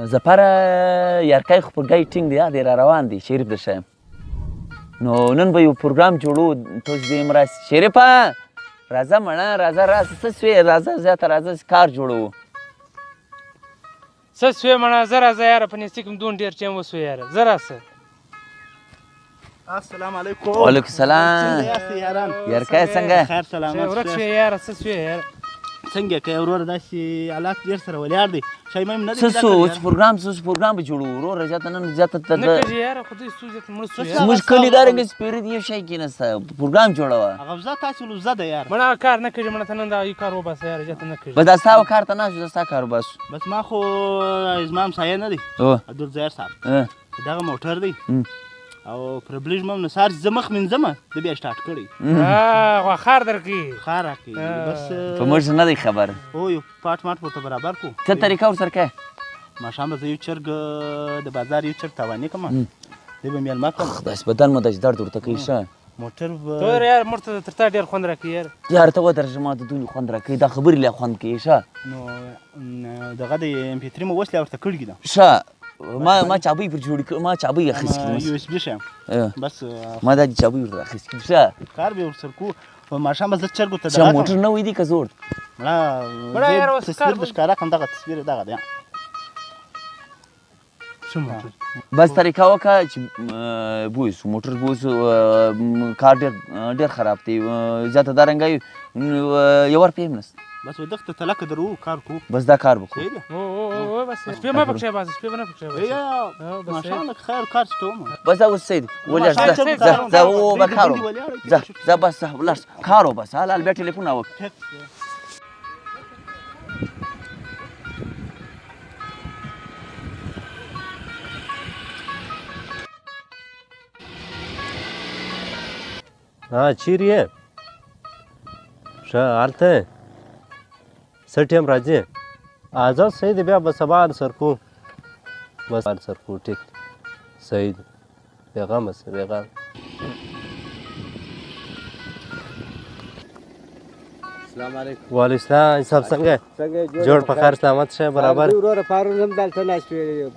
ظفر یارکی خو پر ګای ټینګ دی، دی را روان دی. شریف در ښیم. نو نن به یو پروګرام جوړو، تاسو دې هم راسي. شریفه راځه مڼه، راځه راسه، څه سوې؟ راځه زیاته راځه، کار جوړوو. څه سوې مڼه؟ زه راځه یاره، په نیستي کې مې دونه ډېر ټایم وسو یاره، زه راسه. السلام علیکم. وعلیکم السلام. څنګه یاست یاران؟ یارکی څنګه؟ خیر سلامت. ورک شوې یاره، څه سوې یاره؟ څنګه که وروره داسې حالات ډېر سره ولاړ دی، شی مې نه دی څه سو؟ اوس پروګرام څه پروګرام به جوړو وروره؟ زیاته نن زیاته نه کېږي یاره، خو دوی ستونزې ته مړه سو یاره. زموږ کلي دارنګه سپېره دي، یو شی کېناسته پروګرام جوړوه. هغه وزه تاسې لوزه ده یاره. مړه هغه کار نه کېږي مړه، ته نن دا یو کار وباسه یاره، زیاته نه کېږي. بس دا ستا کار ته نه شو، دا ستا کار وباسو. بس ما خو زما همسایه نه دی عبدالظاهر صاحب، دغه موټر دی او پر بلیژ مم نو سهار زه مخ مینځم، ده بیا سټارټ کړی. غوا خار درکوي. خار راکوي بس. په موږ نه دی خبر. هو یو پاټ ماټ ورته برابر کړو. څه طریقه ورسره کوې؟ ماښام به زه یو چرګ د بازار یو چرګ تاواني کړم، دی به مېلمه کړم. داسې بدن مو داسې درد ورته کوي. ښه موټر به ته یار موږ ته تر تا ډېر خوند راکوي یاره. یاره ته ودرېږه، ما ته دونې خوند راکوي، دا خبرې لا خوند کوي. ښه نو دغه د MP3 مو اوس لا ورته کړي ده. ښه ما چابۍ پر جوړې کړې، ما چابۍ اخیستې کړې. USB ښیم بس. ما دا چابۍ ورته اخیستې کړې. ښه کار به ورسره کوو. ماښام به زه چرګ ورته دغه موټر نوی دی که زوړ؟ مړه تصویر د ښکاره کړم، دغه تصویر دغه دی. بس طریقه وکړه چې بویسو موټر، بویسو کار ډېر ډېر خراب دی، زیاته دارنګه یو ور پې هم نشته. بس ودغه تلکه درو کار کو. بس دا کار وکړو. او بس شپې ما پکښې باسه، شپې به نه پکښې باسه. ماشاءالله لکه خیر کار چې کوم. بس دا اوس صحیح دی، ولاړ شه، ځه ځه او به کار وکړو. ځه ځه بس ځه ولاړ شه، کار وباسه. هله بیا ټلیفون راوکړه. ها چیرې یې؟ ښه هلته څه ټایم راځې؟ ځه صحیح دی، بیا به سبا سر کوو. بس سر کوو، ټیک صحیح دی، بېغمه شه بېغمه. السلام علیکم. وعلیکم السلام. صاحب څنګه جوړ؟ په خیر سلامت شه برابر. وروره پرون هم دلته ناست وې،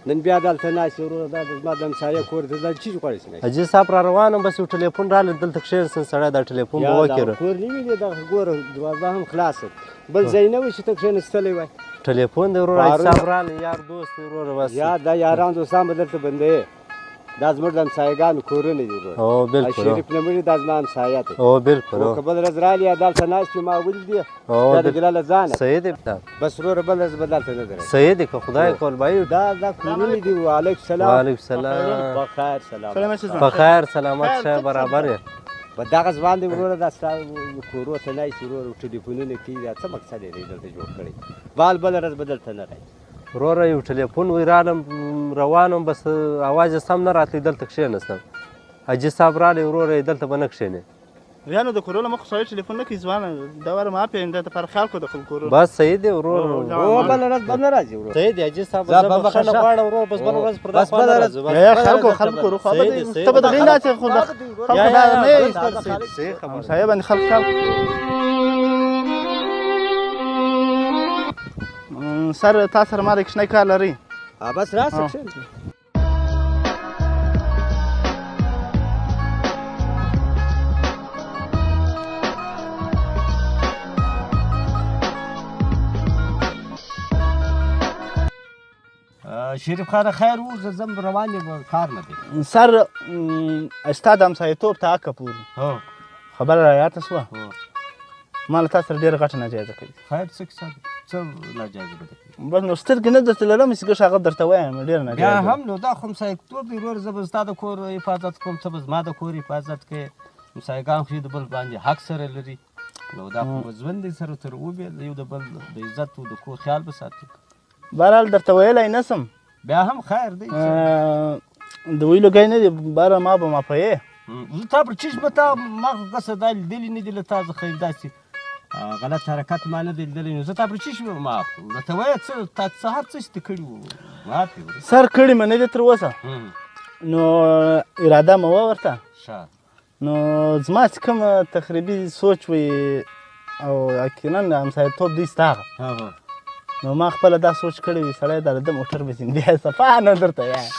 نن بیا دلته ناست وروره. دا زما د همسایه کور دی، دا چیرې غواړې چې حاجي صاحب را روان یم، بس یو ټلیفون راغلی دلته کښېنستم، سړی دا ټلیفون به وکړه. کور نیمې دی دغه، ګوره دروازه هم خلاصه، بل ځای نه و چې ته کښېنستلی وای. ټلیفون دی وروره، حاجي صاحب راغلی، یار دوست دی وروره. بس یا دا یاران دوستان به دلته بندوې، دا زموږ د همسایهګانو کورونه دي وروره. او بالکل شریف نوموړي دا زما همسایه دی. او بالکل. که بل ورځ راغلی یا دلته ناست وي، ما ولیدې دا د ګله له ځانه. صحیح دی. بس وروره بل ورځ به دلته نه درځي. صحیح دی، که خدای کول بای. دا کورونه دي. وعلیکم السلام. وعلیکم السلام. په خیر سلامت. په خیر سلامت شه برابر یې. په دغه ځوان دی وروره، دا ستا کورو ته ناست وروره، ټلیفونونه کوي، دا څه مقصد یې دی دلته جوړ کړی؟ بال بل ورځ به دلته نه راځي وروره. یو ټلیفون وی رالم روان وم، بس اواز یې سم نه راتلی، دلته کښېنستم. حاجي صاحب راغلی وروره، دلته به نه کښېنې. بیا نو د کورو له مخ سړی ټلیفون نه کوي ځوانه، دا واره ما پېژنده ته پر خیال کو د خپل کورو. بس صحیح دی وروره. او بله ورځ به نه راځي وروره. صحیح دی حاجي صاحب، زه بخښنه غواړم وروره، بس بله ورځ پر دا خوا نه راځو. یا خلکو خلکو کورو خوا به ته به د غي ناست خو د خلکو دا نه صحیح خبره. همسایه باندې خلک خیال سر تا سره ما د کوچنی کار لري. بس راسه کښېنه. شریف خانه خیر و، زه ځم روان یم، کار مې دی. سر ستا د همسایهتوب ته حقه پورې خبره رایاته سوه، ما له تا سره ډېره غټه ناجایزه کوي. خیر څه کیسه ده؟ څه ناجایزه به درکوي؟ بس نو سترګې نه درته لرم چې ګښه هغه درته وایم، ډېره ناجایزه. بیا هم نو دا خو همسایهتوب دی وروره، زه به ستا د کور حفاظت کوم، ته به زما د کور حفاظت کوې. همسایهګان خو یې د بل باندې حق سره لري، نو دا خو به ژوند دی سره تر وبې، یو د بل د عزت او د کور خیال به ساتو. بهرحال درته ویلی نه سم. بیا هم خیر دی، د ویلو ګای نه دی، بهرحال ما به معافوې. زه تا پر چیش به تا ما خو کسه دا لیدلي نه دي له تا څخه داسې غلط حرکت ما نه دی لیدلی، نو زه تا پر چیش به معاف کړم؟ راته وایه څه تا څه هر څه چې دې کړي وو معاف یې وروره. سر کړي مې نه دي تر اوسه، نو اراده مې وه ورته. ښه نو زما چې کوم تخریبي سوچ وي او یقینا همسایهتوب دی ستا هغه، نو ما خپله دا سوچ کړی وي سړی دا د موټر به ځین بیا صفا نه درته وایم.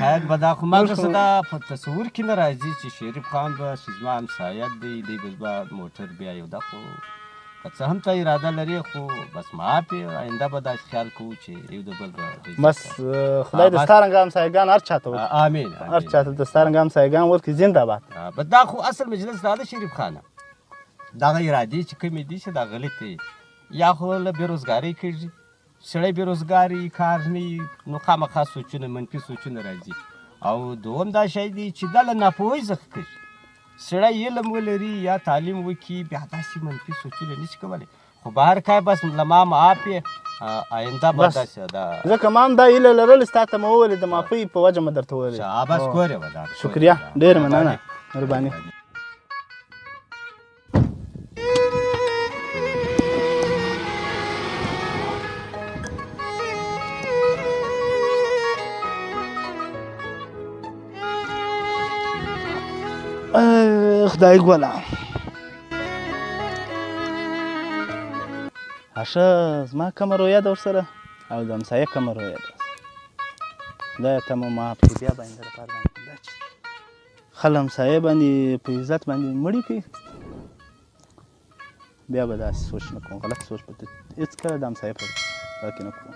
خیر به دا خو ما څه دا په تصور کې نه راځي چې شریف خان به چې زما همسایه دی، دی به زما موټر بیا یو. دا خو که څه هم ته اراده لرې، خو بس معاف یې، آینده به داسې خیال کوو چې یو د بل به بس خدای د ستا رنګه همسایهګان هر چاته ورکړي. آمین. هر چاته د ستا رنګه همسایهګان ورکړي. زنده باد. بس دا خو اصل مجلس دا ده شریف خانه، دغه ارادې چې کومې دي چې دا غلطې، یا خو له بېروزګارۍ کېږي، سړی بېروزګاري کار نه وي نو خامخا سوچونه منفي سوچونه راځي. او دوم دا شی دی چې دا له ناپوهۍ څخه کېږي، سړی علم ولري یا تعلیم وکړي بیا داسې منفي سوچونه نشي کولی. خو به هر کار بس له ما معاف یې، آینده به داسې دا ځکه ما هم دا هیله لرله، ستا ته مې وویلې د معافۍ په وجه مې درته وویلې. بس کور یې وه دا. شکریه، ډېره مننه، مهرباني. خدای ګوله ښه زما کومه رویه ده ورسره او د همسایه کومه رویه ده. خدایه ته مو معاف کړې، بیا به آینده لپاره دا چې خل همسایه باندې په عزت باندې مړي کوي، بیا به داسې سوچ نه کوم، غلط سوچ به هېڅکله د همسایه په کې نه کوم.